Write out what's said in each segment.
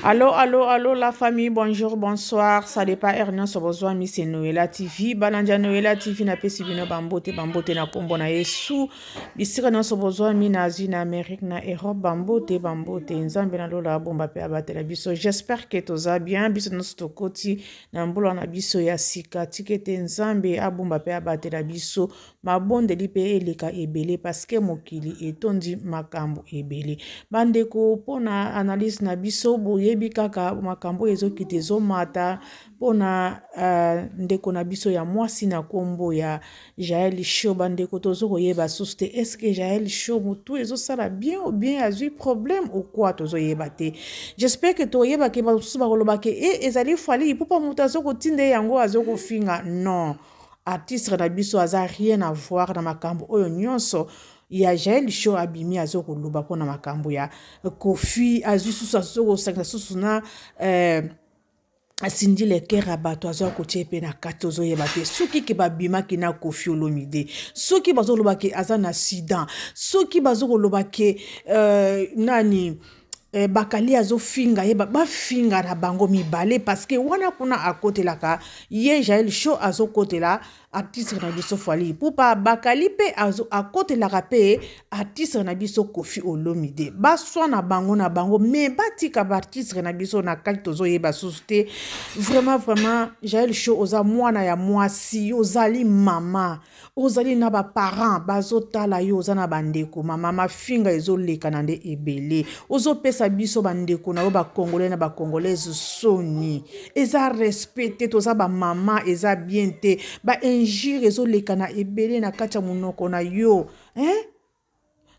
Allo, allo, allo, la famille, bonjour, bonsoir. Ça dépend heure nyonso bozwami c'est Noëlla TV. Balandi ya Noëlla TV napesi bino bambote, bambote na kombo na Yesu. Bisika nyonso bozwami na Asie, na Amérique, na Europe, bambote, bambote. Nzambe na lola abomba pe abatela biso. J'espère que toza bien. Biso nyonso tokoti na mbula na biso ya sika. Tika ete Nzambe abomba pe abatela biso. Mabondeli pe eleka ebele parce que mokili etondi makambo ebele. Bandeko pona analyse na biso boyebi kaka makambo oyo ezokita ezomata pona uh, ndeko na biso ya mwasi na kombo ya Jael Show. Bandeko tozo koyeba susu te est ce que Jael Show mutu ezosala bien ou bien azwi problème ou quoi, tozoyeba te. J'espère que toyeba ke basusu bakoloba ke e ezali Fally Ipupa moto azokotinda ye yango azokofinga. Non, artiste na biso aza rien à voir na makambo oyo nyonso ya Jael Show. Abimi azokoloba mpona makambo ya Kofi, azwi susu azokosangisa susu na Cindy Le Cœur ya bato, azwa kotia mpe na kati. Tozoyeba te soki ke babimaki na Kofi Olomide, soki bazoloba ke aza na sida, soki bazokoloba ke nani bakali azofinga ye, bafinga na bango mibale, parce que wana kuna akotelaka ye. Jael Show azokotela artiste na biso Fally Ipupa, bakali mpe akotelaka mpe artiste na biso Kofi Olomide. Baswa na bango na bango, mais batika baartiste na biso na kati. Tozoyeba susu te. Vraiment, vraiment, Jael Show, oza mwana ya mwasi, ozali mama, ozali na baparent bazotala yo, oza na bandeko. Mama, mafinga ezoleka na nde ebele, ozopesa biso bandeko na yo bacongolais na bacongolaise soni. Eza respect te, toza bamama, eza bien te. Bainjure ezoleka na ebele na kati ya monoko na yo, hein?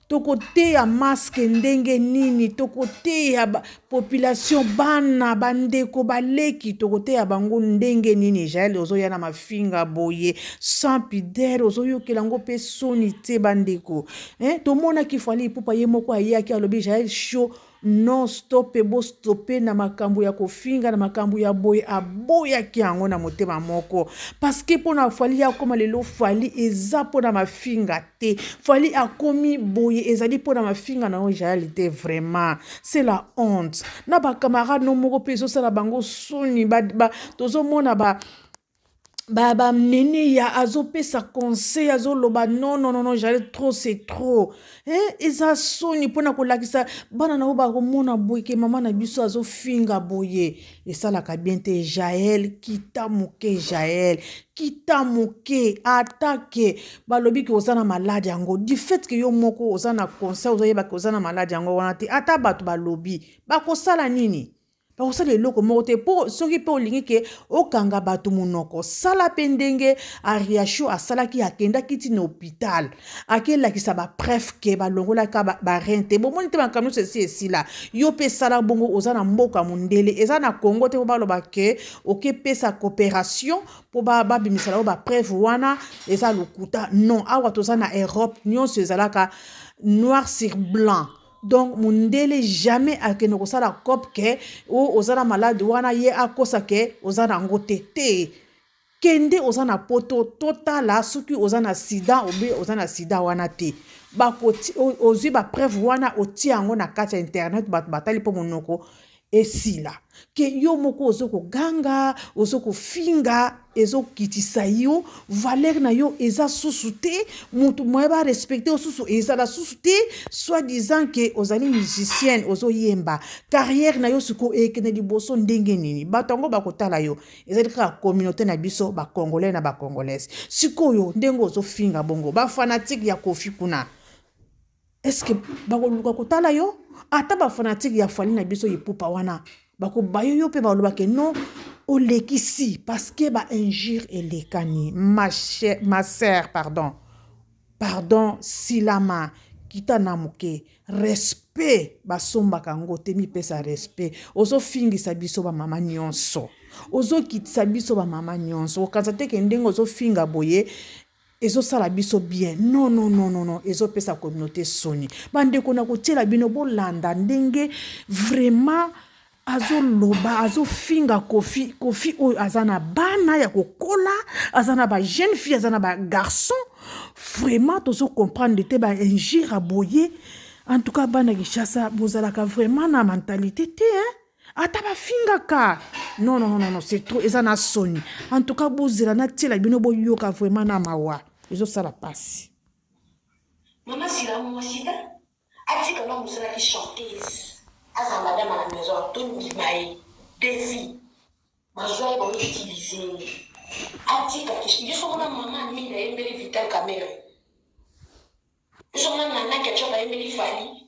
Tokoteya masque ndenge nini? Tokoteya population, bana, bandeko, baleki, tokoteya bango ndenge nini? Jael, ozoya na mafinga boye sans pudeur, ozoyokela yango mpe soni te. Bandeko, eh? Tomonaki Fally Ipupa ye moko ayaki, alobi: "Jael Show, non, stop, bostopper na makambo ya kofinga, na makambo ya boye." Aboyaki yango na motema moko, parce que mpona Fally akóma lelo Fally eza mpona mafinga te. Fally akomi boye ezali mpona mafinga na yo Jael te. Vraiment, c'est la honte. Na bacamarade no moko mpe ezosala bango soni. Tozomona ba banene ya azopesa conseil, azoloba: "Non, non, non, Jael, trop c'est trop, eh?" Eza soni mpona kolakisa bana na yo, bakomona boye ke mama na biso azofinga boye, esalaka bien te. Jael, kita moke. Jael, kita moke. Ata ke balobi ke oza na maladi yango, du fait ke yo moko oza na conseil, ozoyeba ke oza na maladi yango wana te. Ata bato balobi, bakosala nini? Bakosala eloko moko te. Mpo soki mpe olingi ke okanga bato monoko, sala mpe ndenge Ariasho asalaki, akendaki ntina hôpital, akelakisa bapreuve ke balongolaka barein te. Bomoni te, makambo nyonso esi esila. Yo mpe sala bongo. Oza na mboka mondele, eza na Congo te mpo baloba ke okepesa coopération mpo babimisala yo bapreuve wana eza lokuta. Non, awa toza na Europe, nyonso ezalaka noir sur blanc. Donc mondele jamais akende kosala coop ke oza na maladi wana, ye akosa ke oza nango te. Te, kende, oza na poto, totala soki oza na sida obe oza na sida wana te. Ozwi bapreuve wana, otia yango na kati ya internet, bato batali, mpo monoko esila. Ke yo moko ozo koganga, ozo kofinga, ezokitisa yo valeur na yo, eza susu te. Motu moye barespecter yo susu ezala susu te. Soit disant ke ozali musicienne, ozoyemba, carrière na yo sikoyo ekende liboso ndenge nini? Bato yango bakotala yo ezali kaka communauté na biso bacongolais na bacongolaise. Sikoyo ndenge ozofinga bongo, bafanatike ya Kofi kuna, est-ce bakoluka kotala yo? Ata bafanatike ya Fally na biso Ipupa wana bakobayo yo mpe, balobake non, olekisi, parce que bainjure elekani. Ma, ma sœur, pardon, pardon, silama, kita na moke. Respect basombaka yango te. Mipesa respect. Ozofingisa biso bamama nyonso, ozokitisa biso bamama nyonso. Okanisa te ke ndenge ozofinga boye ezosala biso bien. Non, non, non, non, non, ezopesa communauté soni. Bandeko, na kotiela bino, bolanda ndenge vraiment azoloba, azofinga Kofi. Kofi oyo aza na bana ya kokola, aza na bajeune fille, aza na bagarçon. Vraiment, tozocomprendre te bainjure boye. En tout cas, bana Kinshasa bozalaka vraiment na mentalité te, hein? Ata bafingaka. Non, non, non, non, c'est trop, eza na soni. En tout cas, bozela natiela bino boyoka vraiment na mawa. Ezosala pasi. Mama Sila mwasi te atika na mosala ki chanteuse azala madame à la maison tondima ye defi bazwa ye bautilize ye atika yo soko na mama Amida ayembeli Vital Kamerhe yo soko na Nana Ketchup ayembeli Fally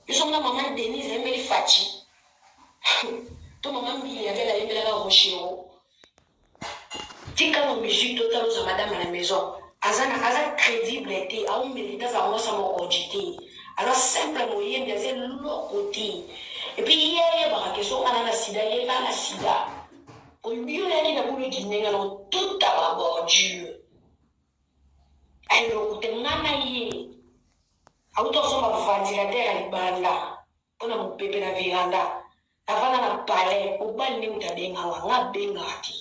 Yo soki na maman Denise ayembeli Fatshi to maman Mbilia Bel ayembelaka Rochereau. Tika no musique totala oza madame à la maison. Aza na aza credible te, ao merite azala mwasi ya mokonzi te. Aza simple moyembi aza eloko te. Et puis ye ayebaka ke soki nga na na sida ye pe na sida. Yo oyaki na bulu dine nga na otuta ba bordure. Eloko te nga na ye. Awuta kosomba ventilateur ya libanda pona mupepe na veranda. Navanda na palais mobali nde mutu abenga nga, nga abengaka te.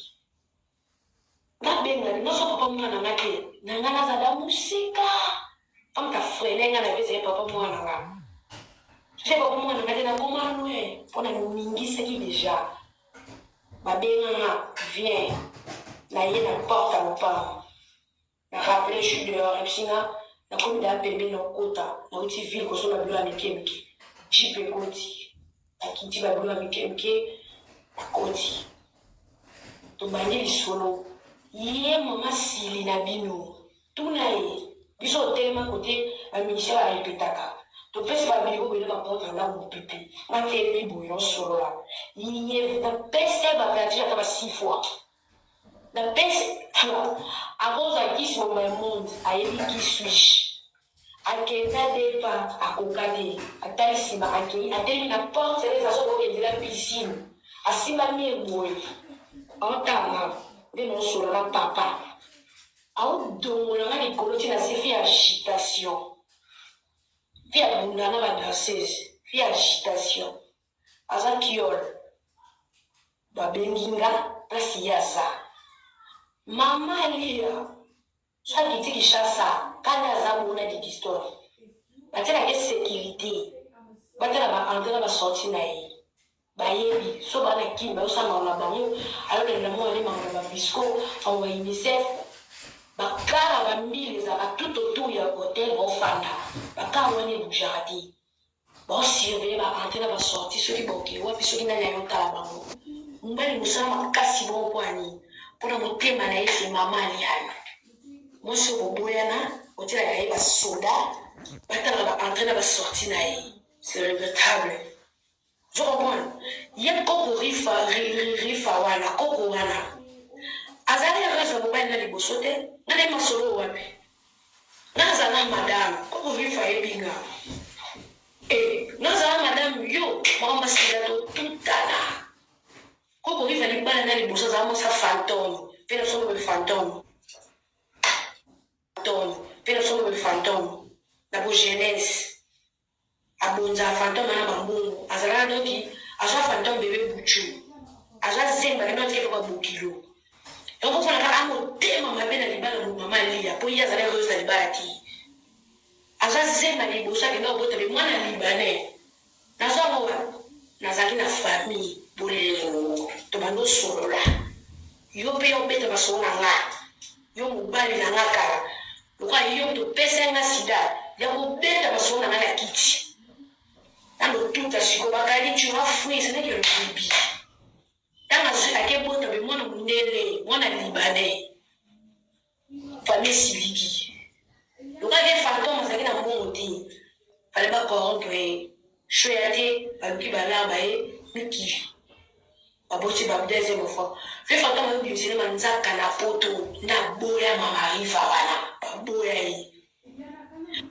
Nga abengaka te, nga soki papa mwana nga te, na nga nazala musika. Nga mutu a freiner nga na vie ezali papa mwana nga. Soki papa mwana nga te nakoma loin po na ningisaki dejà. Babenga nga viens, naye na porte ya lopango. Na rappeler je suis dehors ayebisi nga nakomi deja pembeni na kokota nauti ville kosomba biloko ya mike mike jeep ekoti nakiti ba biloko ya mike mike nakoti tobandi lisolo ye mama sili na bino tuna ye biso otelema kote ba musicien ba repetaka topesi ba biloko boye na ba porte ya ndako mopepe natelemi boye nasolola ye napesa ye ba vertige ata ba 6 fois Na pesi akozwa kisi mobimba ya monde ayebi qui suis-je. Akenda de pas akoka te atali sima akeyi atelemi na porte eza soki oke nzela piscine asimba mur boye aotala nga nde naosola na papa aodongola nga likolo ti na se fi agitation fi abunda na ba danseuse fi agitation Aza kiol babengi nga place ye aza mama aliya soki akiti kinshasa kanda aza bongo na didistone batielaka ye securite batala ba entre na ba sortie na ye bayebi so baa na kin bazosala makambo na bango ayolela mwana ne makambo ya babisco makambo ya unicef bakara bambila ezalaka tout autour ya hotel baofanda bakara wana ebujaka te Bao surveiller ba entree na ba sortie soki boke wapi soki nani aye otala bango. Mobali mosala makasi bongo mpo ya nini? Mpo na motema na ye se mama Aliane. Mwasi oyo boboyana otielaka ye ba soda batalaka ba entree na ba sortie na ye. C'est regrettable. Ozo comprendre? Ye koko Rifa Rifa wana koko wana azali heureuse na mobali na liboso te. Nga nayebi masolo oyo wapi? Nga nazala madame koko Rifa ayebi nga. Eh nazala madame yo makambo ya sida totutana. Koko Rifa libala na liboso azala mwasi ya fantome pe na biso fantome. Fantome pe na biso fantome na bo jeunesse. Abonzaka fantome wana ba mbongo azalaka donc azwa fantome bebe buchu azwa zemba kende otike pa bokilo donc ofana kaka amotema mabe na libala mama Aliya po ye azalaki heureuse na libala te azwa zemba liboso akenda kobota be mwana libanais nazwa yango wapi nazalaki na famille bolingo tobanda osolola yo pe obeta masolo na nga Yo mobali na nga kala lokola yo moto opesaki nga sida ya kobeta masolo na nga na kiti na lotuta sikoyo bakali tu as fui ce n'est que le début ntango azwi ake bota be mwana mondele mwana libanais famille esiliki lokola ke fantome azalaki na mbongo te fale ba corrompre ye shoya te baluki balaba ye mikili Baboti ba deuxième fois. Vieux fantome azo bimisele manzaka na poto nde aboya mama riva wana baboya ye.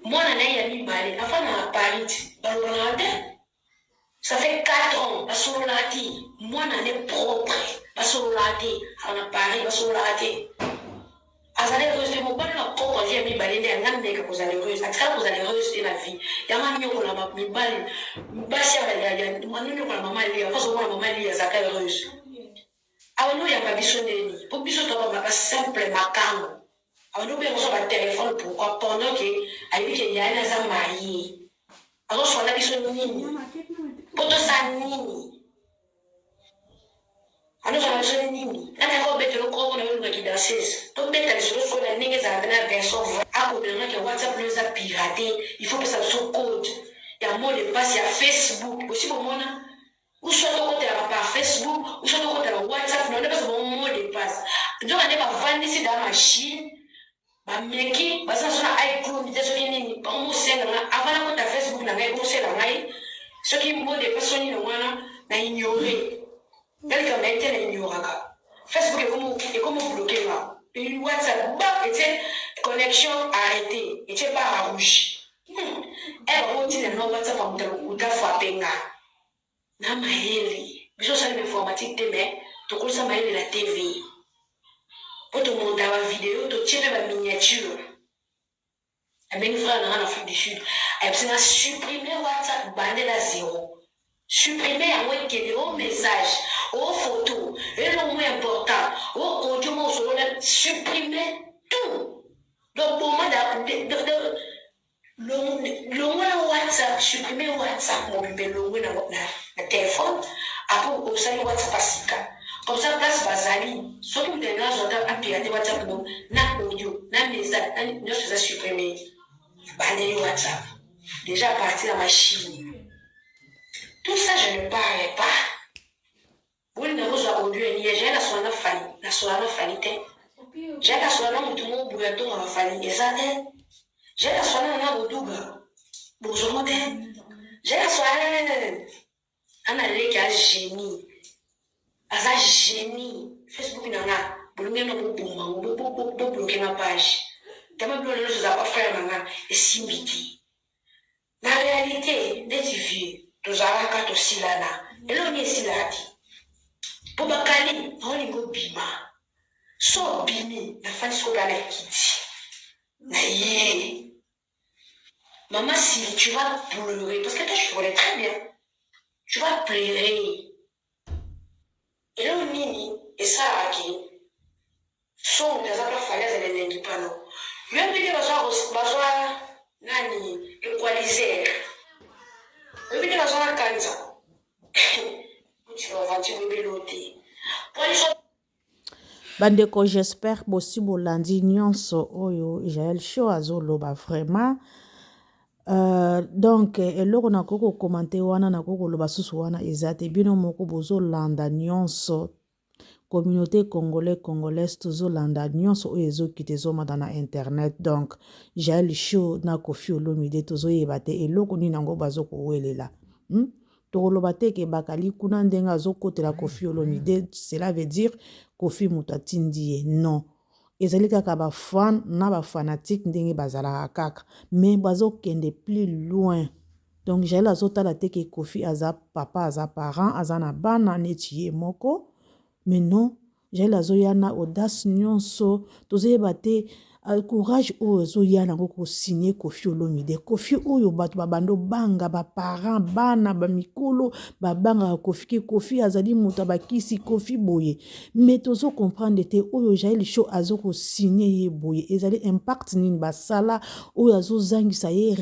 Mwana na ye ya mibale afanda na Paris ti balobanaka te. Ça fait 4 ans basololaka te. Mwana ne propre basololaka te. Aza na Paris basololaka te. Azali heureuse te mobali na koko vie ya mibale nde anga meka kozala heureuse atikala kozala heureuse te na vie yango anyokola ba mibali basi ya ya anyokola mama Lia po azomona mama Lia azalaka heureuse abandi oyamba biso ndeni po biso toba ba simple makango abandi obenga biso ba telephone pourquoi pendant que ayebi ke yaya aza marie azoswana biso nini po tosala nini. biso nini? Nani ako betela koko na yo luka ki danseuse? To beta lisolo sikoyo na ndenge ezalaka na version vraie. Akomela nga ke WhatsApp no eza pirate, il faut pesa biso code ya mot de passe ya Facebook. Bosi bomona? Ou soit tokotelaka par Facebook, ou soit tokotela WhatsApp na yo nde pesa bango mot de passe. Nzoka nde bavandisi da machine Ba meki baza naso na iCloud te soki nini bango mosenga nga avant nakota Facebook na ngai bosela ngai soki mot de passe nini wana na ignore nga likambo na ye te na ignoraka Facebook ekomi ekomi bloquer nga WhatsApp ba etie connexion arrete etie barre rouge hmm. Eh bango otinda nga WhatsApp ya moto ya lokuta frappe nga na mayele biso osali ba informatique te mais tokolisa mayele na TV po tomonta ba video totie mpe ba miniature abengi frère na nga na Afrique du Sud ayebisi nga supprimer WhatsApp bandela zero supprimer yango ekende o message o photo eloko mo important o audio mo osolola supprimer tout donc boma da, de, de, de, Longola WhatsApp, supprimer WhatsApp mobimba elongwe na, na, na telephone, après osali WhatsApp ya sika. Comme ça place bazali, soki moto alingi azwa ata apirate WhatsApp no na audio, na message, na nyonso eza supprimer. Bandeli WhatsApp. Déjà à partir ya machine. Tout ça je ne parle pas. Bolinga kozwa audio ya niya jael asola na fally nasola na fally te jael asola na mutu moko boye atongaka fally eza te jael asola na na boduga bozongo te jael asola ana leki a genie aza genie facebook na nga bolingi na boboma ngo bobloke nga page tama bilo nyonso eza pa frère na nga esimbi te Na realite ndeti vie tozalaka tosilana eloko nini esilaka te po bakali naolinga obima so obimi nafandi sikoyo kaka na kiti na ye mama sili tu vas pleurer parce que toi je te connais très bien tu vas pleurer eloko nini esalaka ke So mutu aza pa fally azala elengi pano yo ndenge bazwa bazwa nani equaliser oyebi nde bazwa na kanza botika aventure boyebi eloo te poliso Bandeko j'espère bosi bolandi nyonso oyo Jael Show azoloba vraiment euh, donc eloko nakoki kokomante wana nakoki koloba susu wana eza te bino moko bozolanda nyonso Communaute congolais congolaise tozo landa nionso oyo ezo kita ezo mata na internet donc jael show na koffi olomide tozo yeba te eloko nini yango bazo kowelela hmm? tokoloba te ke bakali kuna ndenge azokotela koffi olomide cela veut dire koffi moto atindi ye non ezali kaka ba fan na ba fanatique ndenge bazalaka kaka mais bazokende plus loin Donc Jael azotala te ke Koffi aza papa aza parent aza na bana neti ye moko mais non Jael azoya na audace nyonso tozoyeba te euh, courage oyo azoya nango kosigne Koffi Olomide Koffi oyo bato babanda obanga baparent bana bamikolo babangaka Koffi ke Koffi azali moto ya bakisi Koffi boye mais tozo comprendre te oyo Jael Show azo ko signer ye boye ezali impact nini basala oyo azozangisa ye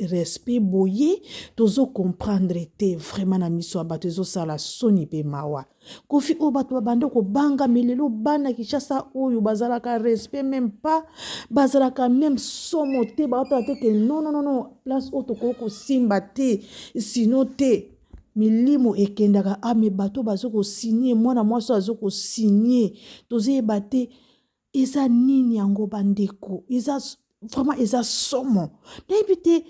respect boye tozo comprendre te vraiment na miso ya bato ezosala soni pe mawa Koffi oyo bato babanda kobanga me lelo bana Kinshasa oyo bazalaka respect meme pas bazalaka meme somo te baotala te ke non non non place oyo tokoki kosimba te sino te Milimo ekendaka ah mais bato bazo ko signe mwana mwasi oyo azo ko signe tozoyeba te eza nini yango bandeko eza vraiment eza somo nayebi te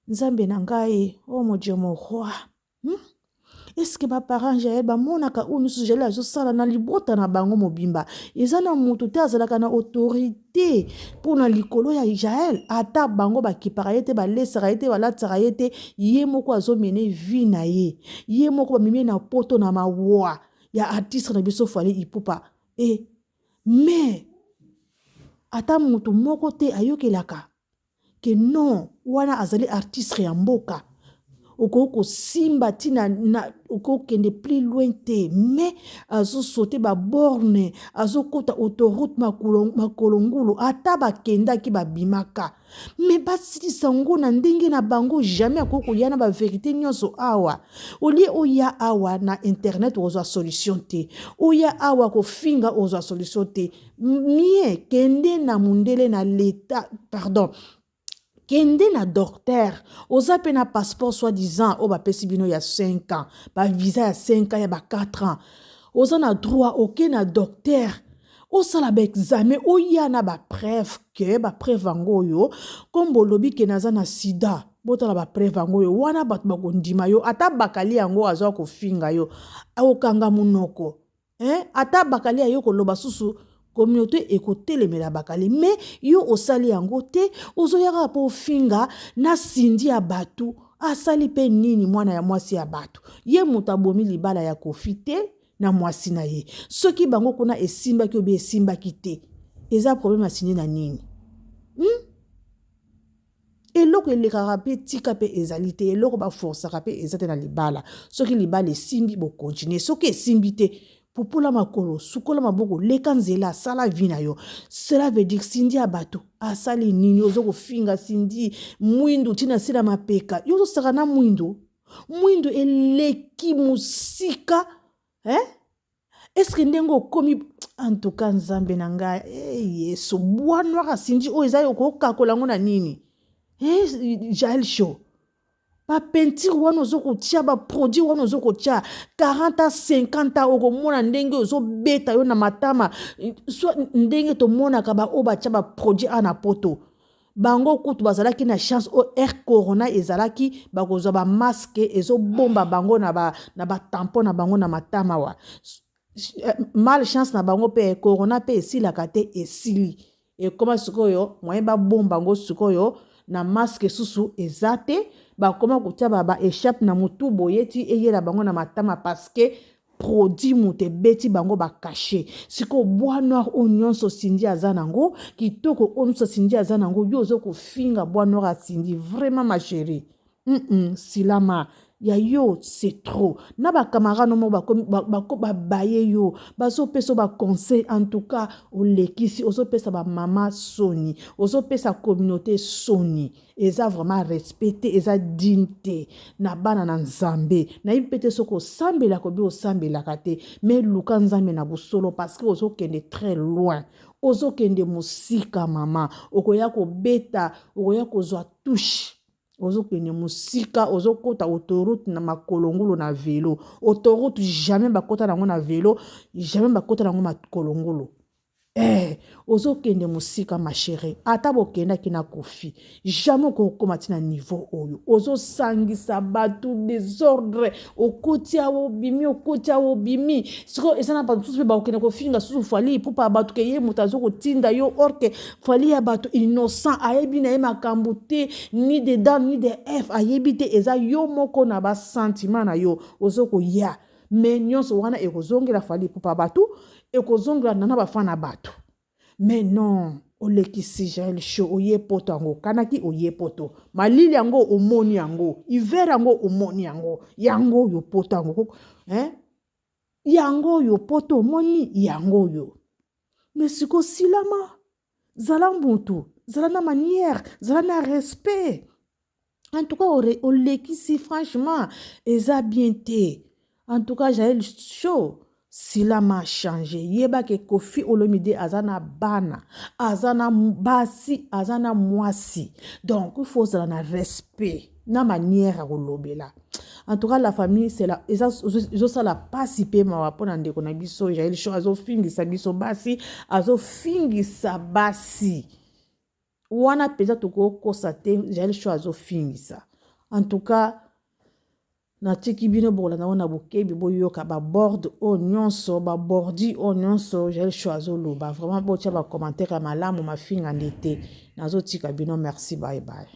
nzambe na ngai oh mon dieu mon roi hmm? eske baparent jael bamonaka oyo nyonso jael azosala na libota na bango mobimba eza na moto te azalaka na autorité mpo na likolo ya jael ata bango bakipaka ye te balesaka ye te balatisaka ye te ye moko azomene vie na ye ye moko bamemi ye na poto na mawa ya artiste na biso fali ipupa e mais ata moto moko te ayokelaka ke non wana azali artiste ya mboka. Okoki kosimba ntina na okokende plus loin te, mais azosote baborne, azokota autoroute makolo ngulu. Ata bakendaki babimaka, mais basilisa yango na ndenge na bango. Jamais akoki koya na baverité nyonso awa. Olie oya awa na internet, ozwa solution te. Oya awa kofinga, ozwa solution te. Mie kende na mundele na leta, pardon, kende na docteur. Oza mpe na passeport soi disant oyo bapesi bino ya 5 ans, bavisa ya 5 ans, ya ba 4 ans. Oza na droit oke na docteur, osala baexamen, oya na bapreuve ke bapreuve yango oyo, kombo olobi ke naza na sida, botala bapreuve yango oyo. Wana bato bakondima yo. Ata bakali yango azwa kofinga yo, akokanga monoko, hein? Ata bakali aye koloba susu, communauté ekotelemela bakali. Mais yo osali yango te, ozoya kaka mpo ofinga na Cindy ya bato. Asali mpe nini mwana ya mwasi ya bato? Ye moto abomi libala ya Kofi te na mwasi na ye. Soki bango kuna esimbaki obi esimbaki te, eza problème ya Cindy na nini? Eloko elekaka mpe tika mpe ezali te, eloko baforsaka mpe eza te na libala. Soki libala esimbi, bokontinue. Soki esimbi te, pupola makolo, sukola maboko, leka nzela, sala vie na yo. Cela veut dire Cindy ya bato asali nini? Ozo kofinga Cindy mwindu ntina se na mapeka. Yo ozosaka na mwindu, mwindu eleki mosika, eh? Eske ndenge okomi, en tout cas, Nzambe na ngai, eh, Yesu, bois noir ya Cindy oyo eza, okokakola yango na nini? Eh, Jael Show, bapeinture wana ozo kotia, baproduit wana ozo kotia, 40 a 50 ans, okomona ndenge ozobeta yo na matama. So ndenge tomonaka baoyo batya baproduit awa na Poto, bango kutu bazalaki na chance oyo air corona ezalaki, bakozwa bamasque ezobomba bango na batampon na bango na matama wa. Malchance na bango mpe corona mpe esilaka te, esili, ekoma sikoyo moyen babomba yango sikoyo na masque susu eza te. Bakoma kotia ba écharpe na motu boye ti eyela bango na matama, parce que produit moto ebeti bango bakashe. Sikoyo bois noir oyo nyonso Cindy aza nango, kitoko oyo nyonso Cindy aza nango, yo oza kofinga bois noir ya Cindy. Vraiment, ma chérie, silama ya yo, c'est trop. Na bacamarade no moko babaye yo, bazopesa yo baconseil. En tout cas, olekisi, ozopesa bamama soni, ozopesa communauté soni. Eza vraiment respect te, eza digne te na bana na Nzambe. Nayebi mpe te soki osambelaka obi osambelaka te, mais luka Nzambe na bosolo, parce que ozokende très loin, ozokende mosika. Mama, okoya kobeta, okoya kozwa touche. Ozokende mosika, ozokota autoroute na makolo ngulu na velo. Autoroute, jamais bakota nango na velo, jamais bakota nango makolo ngulu. Ozokende mosika, ma chérie. Ata bokendaki na Kofi, jamais okokóma ntina niveau oyo. Ozosangisa bato, désordre. Okoti awa, obimi, okoti awa, obimi. Sikoyo eza na bato mosusu mpe bakokende kofinga susu Fally Ipupa, bato ke ye moto azokotinda yo. Or que Fally ya bato innocent, ayebi na ye makambo te, ni de dan ni de f, ayebi te. Eza yo moko na basentiment na yo ozokoya. Mais nyonso wana ekozongela Fally Ipupa, bato ekozongela nana bafa na bato. Mais non, olekisi Jael Show. Oye Poto yango, okanaki oye Poto, malili yango omoni yango, hiver yango omoni yango, yango oyo Poto yango, hein? Yango oyo Poto omoni yango oyo. Mais sikoyo silama, zala mutu, zala na manière, zala na respect. En tout cas, olekisi, franchement, eza bien te. En tout cas, Jael Show, silama, change. Yebake Kofi Olomide aza na bana, aza na basi, aza na mwasi. Donc il faut ozala na respect na manière ya kolobela. En tout cas, la famille, ezosala pasi mpe mawa mpo na ndeko na biso Jael Show. Azofingisa biso basi, azofingisa basi wana mpenza, tokokosa te. Jael Show azofingisa. En tout cas, natiki bino bokolanda ngo na bokebi, boyoka baborde oyo nyonso, babordi oyo nyonso Jael Show azoloba. Vraiment, botya bacommentaire ya malamu, mafinga nde te. Nazotika bino, merci, bye bye.